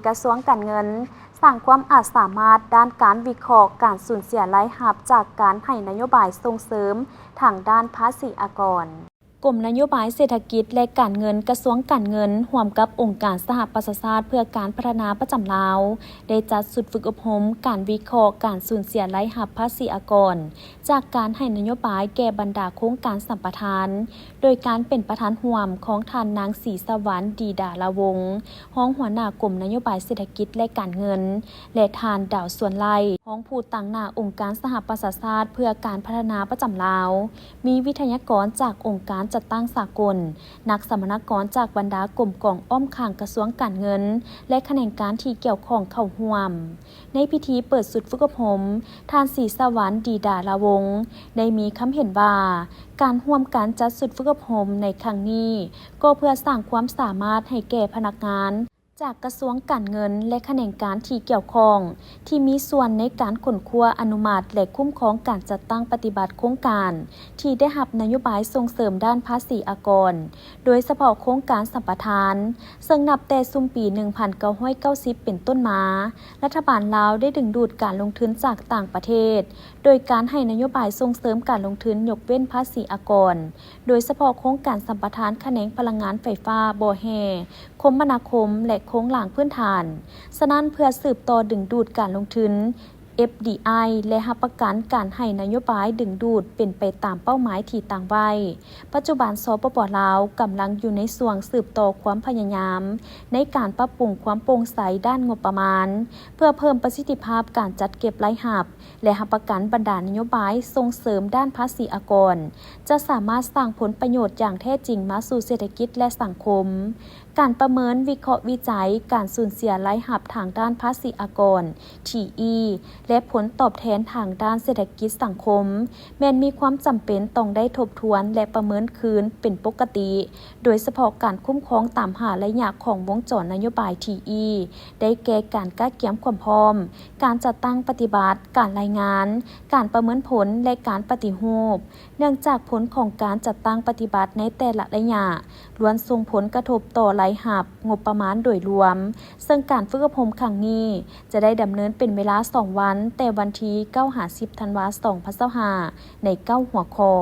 ກະຊວງການເງິນ ສ້າງຄວາມອາດສາມາດດ້ານການວິເຄາະການສູນເສຍລາຍຮັບຈາກການໃຫ້ນະໂຍບາຍສົ່ງເສີມທາງດ້ານພາສີອາກອນ. ກົມນະໂຍບາຍເສດຖະກິດ ແລະ ການເງິນ ກະຊວງການເງິນ ຮ່ວມກັບອົງການສະຫະປະຊາຊາດເພື່ອການພັດທະນາປະຈຳລາວ ໄດ້ຈັດຊຸດຝຶກອົບຮົມການວິເຄາະການສູນເສຍລາຍຮັບພາສີອາກອນ ຈາກການໃຫ້ນະໂຍບາຍແກ່ບັນດາໂຄງການສຳປະທານ ໂດຍການເປັນປະທານຮ່ວມຂອງທ່ານນາງ ສີສະຫວັນ ດີດາລາວົງ ຮອງຫົວໜ້າກົມນະໂຍບາຍເສດຖະກິດ ແລະ ການເງິນ ແລະ ທ່ານ ດາວ ຊວນໄລ ຮອງຜູ້ຕາງໜ້າອົງການສະຫະປະຊາຊາດເພື່ອການພັດທະນາປະຈຳລາວ, ມີວິທະຍາກອນຈາກອົງການຈັດຕັ້ງສາກົນ, ນັກສຳມະນາກອນຈາກບັນດາກົມກອງອ້ອມຂ້າງກະຊວງການເງິນ ແລະ ຂະແໜງການທີ່ກ່ຽວຂ້ອງເຂົ້າຮ່ວມ. ໃນພິທີເປີດຊຸດຝຶກອົບຮົມ, ທ່ານ ສີສະຫວັນ ດີດາລາວົງ ໄດ້ມີຄຳເຫັນວ່າ ການຮ່ວມກັນຈັດຊຸດຝຶກອົບຮົມໃນຄັ້ງນີ້ ກໍເພື່ອສ້າງຄວາມສາມາດໃຫ້ແກ່ພະນັກງານຈາກກະຊວງການເງິນ ແລະ ຂະແໜງການທີ່ກ່ຽວຂ້ອງ ທີ່ມີສ່ວນໃນການຄົ້ນຄວ້າ, ອະນຸມັດ ແລະ ຄຸ້ມຄອງການຈັດຕັ້ງປະຕິບັດໂຄງການ ທີ່ໄດ້ຮັບນະໂຍບາຍສົ່ງເສີມດ້ານພາສີອາກອນ, ໂດຍສະເພາະໂຄງການສຳປະທານ, ເຊິ່ງນັບແຕ່ຊຸມປີໜຶ່ງພັນເກົ້າຮ້ອຍເກົ້າສິບເປັນຕົ້ນມາ, ລັດຖະບານລາວໄດ້ດຶງດູດການລົງທຶນຈາກຕ່າງປະເທດ, ໂດຍການໃຫ້ນະໂຍບາຍສົ່ງເສີມການລົງທຶນຍົກເວັ້ນພາສີອາກອນ, ໂດຍສະເພາະໂຄງການສຳປະທານຂະແໜງພະລັງງານໄຟຟ້າ, ບໍ່ແຮ່, ຄົມມະນາຄົມ ແລະ ໂຄງລ່າງພື້ນຖານ. ສະນັ້ນ, ເພື່ອສືບຕໍ່ດຶງດູດການລົງທຶນ ເອັຟດີໄອ ແລະ ຮັບປະກັນການໃຫ້ນະໂຍບາຍດຶງດູດເປັນໄປຕາມເປົ້າໝາຍທີ່ຕັ້ງໄວ້, ປັດຈຸບັນ ສປປ ລາວ ກຳລັງຢູ່ໃນຊ່ວງສືບຕໍ່ຄວາມພະຍາຍາມໃນການປັບປຸງຄວາມໂປ່ງໃສດ້ານງົບປະມານ ເພື່ອເພີ່ມປະສິດທິພາບການຈັດເກັບລາຍຮັບ ແລະ ຮັບປະກັນບັນດານະໂຍບາຍສົ່ງເສີມດ້ານພາສີອາກອນ ຈະສາມາດສ້າງຜົນປະໂຫຍດຢ່າງແທ້ຈິງມາສູ່ເສດຖະກິດ ແລະ ສັງຄົມ. ການປະເມີນ, ວິເຄາະວິໄຈການສູນເສຍລາຍຮັບທາງດ້ານພາສີອາກອນ ທີອີ ແລະ ຜົນຕອບແທນທາງດ້ານເສດຖະກິດສັງຄົມ ແມ່ນມີຄວາມຈຳເປັນຕ້ອງໄດ້ທົບທວນ ແລະ ປະເມີນຄືນເປັນປົກກະຕິ, ໂດຍສະເພາະການຄຸ້ມຄອງຕາມຫ້າໄລຍະຂອງວົງຈອນນະໂຍບາຍ ທີອີ ໄດ້ແກ່ ການກະກຽມຄວາມພ້ອມ, ການຈັດຕັ້ງປະຕິບັດ, ການລາຍງານ, ການປະເມີນຜົນ ແລະ ການປະຕິຮູບ. ເນື່ອງຈາກຜົນຂອງການຈັດຕັ້ງປະຕິບັດໃນແຕ່ລະໄລຍະ ລ້ວນສົ່ງຜົນກະທົບຕໍ່ລາຍຮັບງົບປະມານໂດຍລວມ, ເຊິ່ງການຝຶກອົບຮົມຄັ້ງນີ້ຈະໄດ້ດຳເນີນເປັນເວລາສອງວັນ, ແຕ່ວັນທີເກົ້າຫາສິບທັນວາ ສອງພັນຊາວຫ້າ ໃນເກົ້າຫົວຂໍ້.